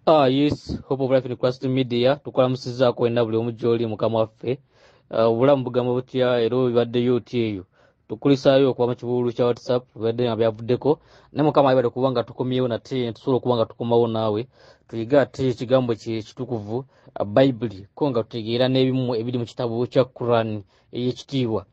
Yes, Hope of Life in Christ Media, tukulamusizaako wenna buli omu gy'oli Mukama waffe. Obulamu bugamba butya era obibaddeyo otya eyo? Tukulisaayo okuva mu kibuulu kya WhatsApp bibadde nga byavuddeko, naye Mukama ayebale kuba nga tukomyewo nate, tusobola okuba nga tukomawo naawe tuyige ate ekigambo kye ekitukuvu Bayibuli, ko nga tutegeera n'ebimu ebiri mu kitabo kya Quran ey'ekitiibwa.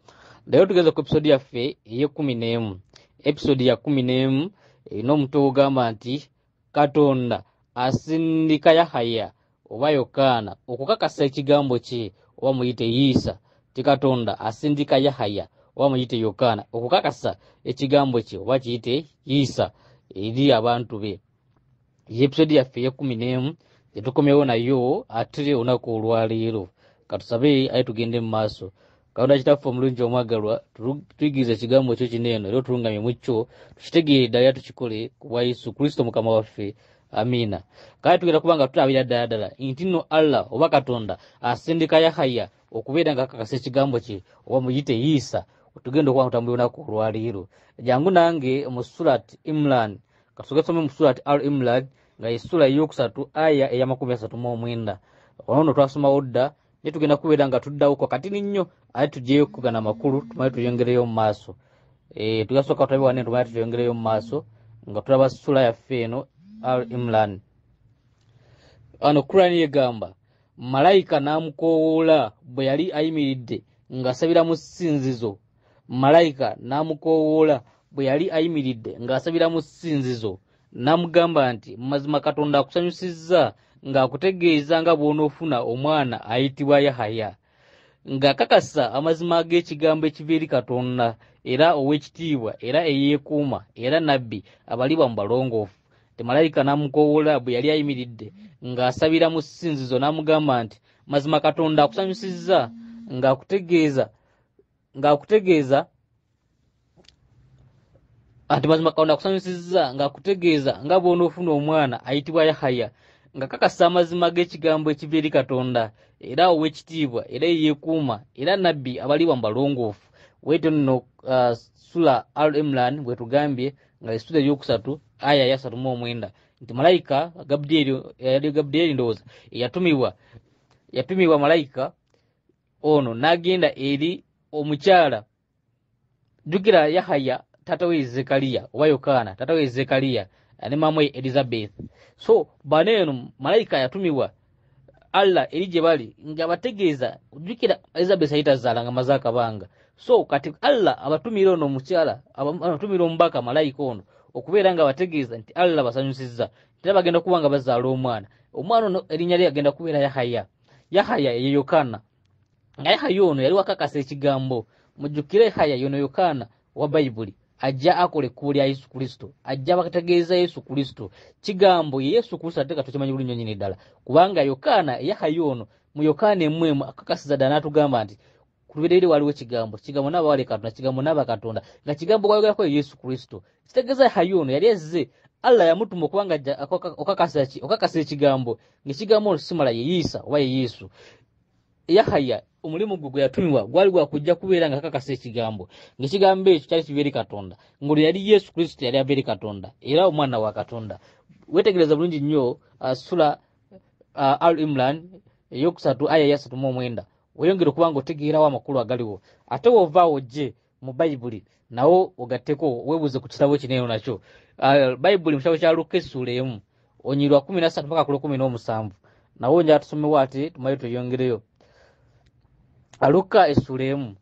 Leero tugeze ku episode yaffe ey'ekkumi n'emu. Episode ya 11 erina omutwe ogugamba nti Katonda asindika Yahaya oba Yokaana okukakasa ekigambo kye oba muyite Isa. Ti Katonda asindika Yahaya oba muyite Yokaana okukakasa ekigambo kye oba kiyite Isa eri abantu be. Ye episode yaffe ey'ekkumi n'emu gye nayo ate olunaku olwaleero. Katusabe aye tugende mu maaso. Katonda Kitaffe omulungi omwagalwa, tuyigirize ekigambo kyo kino eno era otulungamye mu kyo, tukitegeere ddala era tukikole ku bwa Yesu Kristo Mukama waffe. Amiina. Kale tugenda kuba nga tulabira ddala ddala nti nno Allah oba Katonda asindika Yahaya okubeera nga akakasa ekigambo kye oba muyite Isa. Tugenda okuba nga tutambula olunaku olwaleero. Jangu nange mu Surat Imran. Katusooke tusome mu Surat Al Imran nga ye sura eyokusatu aya eya 39. Ono nno twasomawo dda, naye tugenda kubeera nga tuddawo kwa katini nnyo ate tugyeyo kugana amakulu tumale tuyongereyo mu maaso. Tugasooka tulabe wano tumale tuyongereyo mu maaso nga tulaba sura yaffe eno Al Imran. Ano Quran yegamba malayika n'amukoowoola bwe yali ayimiridde ng'asabira mu ssinzizo. Malayika n'amukoowoola bwe yali ayimiridde ng'asabira mu ssinzizo n'amugamba nti mazima Katonda akusanyusizza ng'akutegeeza nga bw'onoofuna omwana ayitibwa Yahaya, ng'akakasa amazima ag'ekigambo ekiva eri Katonda era ow'ekitiibwa era eyeekuuma era nabbi abalibwa mu balongoofu. Malayika n'amukoowoola bwe yali ayimiridde ng'asabira mu ssinzizo n'amugamba nti mazima Katonda akusanyusizza ng'akutegeeza anti mazima Katonda akusanyusizza ng'akutegeeza nga bw'onoofuna omwana ayitibwa Yahaya, ng'akakasa amazima g'ekigambo ekiva eri Katonda era ow'ekitiibwa era eyeekuuma era nabbi abalibwa mu balongoofu. Bwetyo nno sura Al Imran bwetugambye nga essula eyokusatu aya ya 39 nti malayika Gabriel, yali Gabriel ndowooza, yatumibwa malayika ono n'agenda eri omukyala. Jjukira Yahaya taata we Zekariya oba Yokaana taata we Zekariya ne maama we Elizabeth. So bano eno malayika yatumibwa Allah eri gye bali ng'abategeeza. Jjukira Elizabeth yali tazaala nga maze akabanga. So kati Allah abatumira ono omukyala, abatumira omubaka malayika ono okubeera nga abategeeza nti Allah basanyusizza nti bagenda kuba nga bazaala omwana. Omwana ono erinnya lye agenda kubeera Yahaya. Yahaya ye Yokaana. Nga Yahaya ono yali wakakasa ekigambo. Mujjukire Yahaya yono Yokaana wa Bayibuli ajja akola ekkubo lya Yesu Kristo, ajja bategeeza Yesu Kristo. Kigambo ye Yesu Kristo ate katukimanyi bulungi nnyini ddala, kubanga Yokaana Yahaya ono mu Yokaana emu akakasiza ddala n'atugamba nti ku lubereberye waliwo ekigambo, kigambo n'aba wali Katonda, kigambo n'aba Katonda, nga kigambo gwayogerako ye Yesu Kristo. Kitegeeza Yahaya ono yali azze, Allah yamutuma okuba nga ajja okakasa ekigambo, ng'ekigambo ono simala ye Isa oba ye Yesu. Yahaya omulimu gwe gwe yatumibwa gwali gwa kujja kubeera nga akakasa ekigambo, ng'ekigambo ekyo kyali kiva eri Katonda, ng'olwo yali Yesu Kristo yali ava eri Katonda era omwana wa Katonda. Weetegereza bulungi nnyo sura Al Imran eyokusatu aya ya 39 weyongere okuba nga otegeerawo amakulu agaliwo. Ate w'ovaawo ojje mu Bayibuli nawo ogatteko weebuuze ku kitabo kino eno nakyo. Bayibuli mu kitabo kya Luka essuula 1 onyirwa 13 mpaka ku 17 nawo njagala tusomewo ate tumale tweyongereyo. Luka essuula 1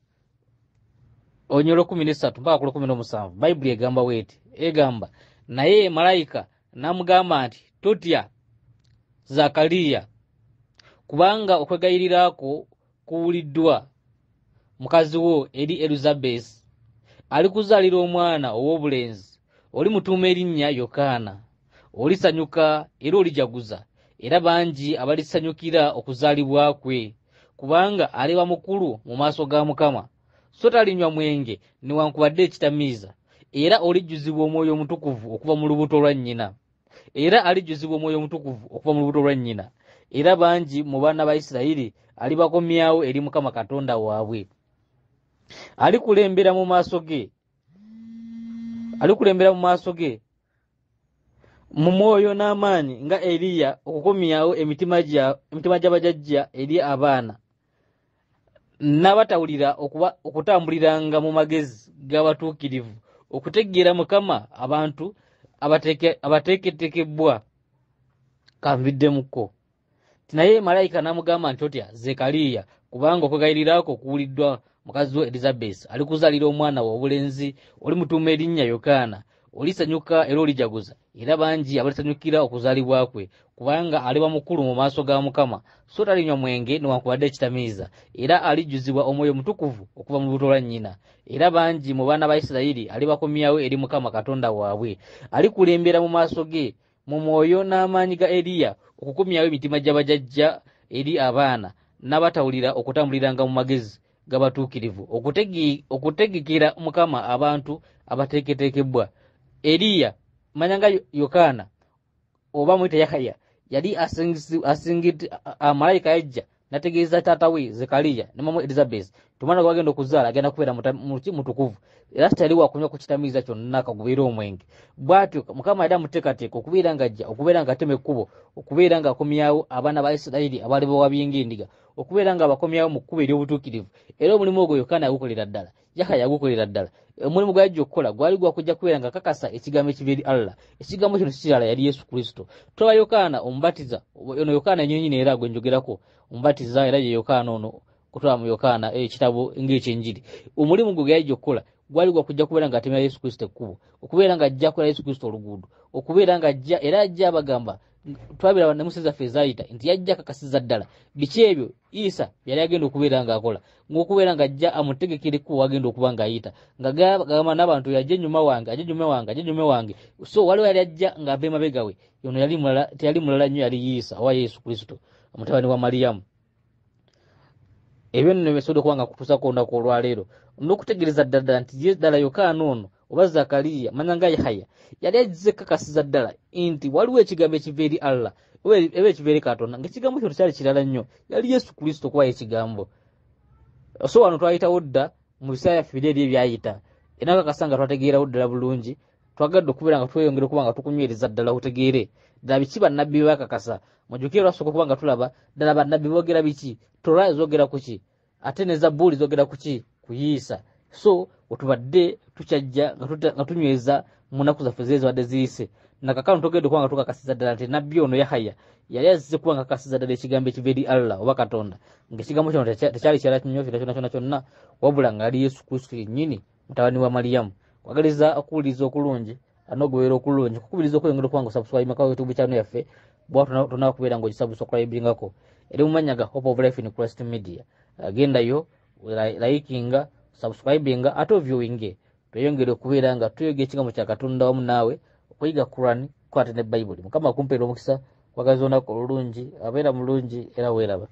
onyirwa 13 mpaka ku 17 Bayibuli egamba bw'eti, egamba naye malayika n'amugamba nti totya Zakariya, kubanga okwegayirira kwo kuwuliddwa, mukazi wo eri Elizabesi alikuzaalira omwana ow'obulenzi, olimutuuma erinnya Yokaana. Olisanyuka era olijaguza, era bangi abalisanyukira okuzaalibwa kwe, kubanga aliba mukulu mu maaso ga Mukama. So talinywa mwenge newankubadde ekitamiiza, era olijjuzibwa Omwoyo Omutukuvu okuva mu lubuto lwa nnyina. Era alijjuzibwa Omwoyo Omutukuvu okuva mu lubuto lwa nnyina. Era bangi mu baana ba Isirayiri alibakomyawo eri Mukama Katonda waabwe. Alikulembera mu maaso ge, alikulembera mu maaso ge Mu mwoyo n'amaanyi nga Eriya, okukomyawo emitima gy'abajjajja eri abaana, n'abatawulira okutambuliranga mu magezi g'abatuukirivu, okutegeera Mukama abantu abateeketeekebwa. Kanviddemukko. Naye malayika n'amugamba nti, otya Zekariya, kubanga okwegayirira kwo kuwuliddwa, mukazi we Elizabesi alikuzaalira omwana we obulenzi, olimutuuma erinnya Yokaana. Olisanyuka era olijaguza, era bangi abalisanyukira okuzaalibwa kwe, kubanga aliba mukulu mu maaso ga Mukama, so talinywa mwenge newankubadde ekitamiiza, era alijjuzibwa Omwoyo Mutukuvu okuva mu lubuto lwa nnyina. Era bangi mu baana ba Isirayiri alibakomyawo eri Mukama Katonda waabwe. Alikulembera mu maaso ge mu mwoyo n'amaanyi ga Eriya, okukomyawo emitima gy'abajjajja eri abaana, n'abatawulira okutambuliranga mu magezi g'abatuukirivu, okutegekera Mukama abantu abateeketeekebwa. Eriya, manya nga Yokaana oba mwite Yahaya, yali malayika yajja nategeeza taata we Zekariya ne mama Elizabeth omwana gwe bagenda okuzaala agenda kubeera mutukuvu, era tali wakunywa ku kitamiiza kyonna kagubeera omwenge. Bw'atyo Mukama yali amuteekateeka okubeera ng'ajja okubeera ng'atema ekkubo, okubeera ng'akomyawo abaana ba Isirayiri abaali bawabye ng'endiga, okubeera ng'abakomyawo mu kkubo ery'obutuukirivu. Era omulimu ogwo Yokaana yagukolera ddala, Yahaya yagukolera ddala. Omulimu gwe yajja okukola gwali gwa kujja kubeera nga kakasa ekigambo ekiva eri Allah. Ekigambo kino si kirala, yali Yesu Kristo. Tulaba Yokaana omubatiza, ono Yokaana yennyini era gwe njogerako omubatiza, era ye Yokaana ono kutwala mu Yokaana ekitabo ng'ekyenjiri. Omulimu gwe yajja okukola gwali gwa kujja kubeera ng'atemera Yesu Kristo ekkubo, okubeera ng'ajja kukola Yesu Kristo oluguudo, okubeera ng'ajja era ajja abagamba, twabiraba ne mu nsi zaffe ezaayita nti yajja akakasiza ddala biki ebyo Isa yali agenda okubeera ng'akola, ng'okubeera ng'ajja amutegekera ekkubo wagenda okuba ng'ayita, nga gamba n'abantu yajja ennyuma wange, ajja ennyuma wange, ajja ennyuma wange. So waliwo yali ajja ng'ava emabega we, ono yali mulala, teyali mulala nnyo, yali Isa owa Yesu Kristo mutabani wa Mariyamu. Ebyo nno bisobodde okuba nga kutuusako olunaku olwaleero n'okutegeereza ddala nti ye ddala Yokaana ono oba Zakariya, manya nga Yahaya, yali azze kakasiza ddala nti waliwo ekigambo ekiva eri Allah oba ekiva eri Katonda, ng'ekigambo kino tekyali kirala nnyo, yali Yesu Kristo okuba ekigambo. So wano twayitawo dda mu biseera byaffe biri eri ebyayita, era kakasa nga twategeerawo ddala bulungi. Twagadde okubeera nga tweyongera okuba nga tukunywereza ddala otegeere ddala biki bannabbi bye bakakasa. Mujjukire lwasooka okuba nga tulaba ddala bannabbi boogera biki, Torah zoogera ku ki, ate ne Zabuli zoogera ku ki, ku Isa. So wetubadde tukyajja nga tunyweza mu nnaku zaffe ziri ezibadde ziyise, nakakano togedde okuba nga tukakasiza ddala nti nabbi ono Yahaya yali azze kuba nga akakasiza ddala ekigambo ekiva eri Allah oba Katonda, ng'ekigambo kino tekyali kirala nnyo kyonna kyonna kyonna kyonna, wabula nga yali Yesu Kristo yennyini mutabani wa Mariyamu. Kwagaliza okuwuliriza okulungi n'okugoberera okulungi, kukubiriza okweyongera okuba nga osubscribe ku YouTube channel yaffe bw'oba tonaba kubeera ng'ogisubscribingako, eri mu mannya ga Hope of Life in Christ Media. Gendayo likinga, subscribinga ate oviewinge, tweyongere okubeera nga tuyiga ekigambo kya Katonda wamu naawe, okuyiga Quran kwate ne Bayibuli. Mukama akumpeera omukisa, kwagaliza olunaku olulungi, abeera mulungi era weeraba.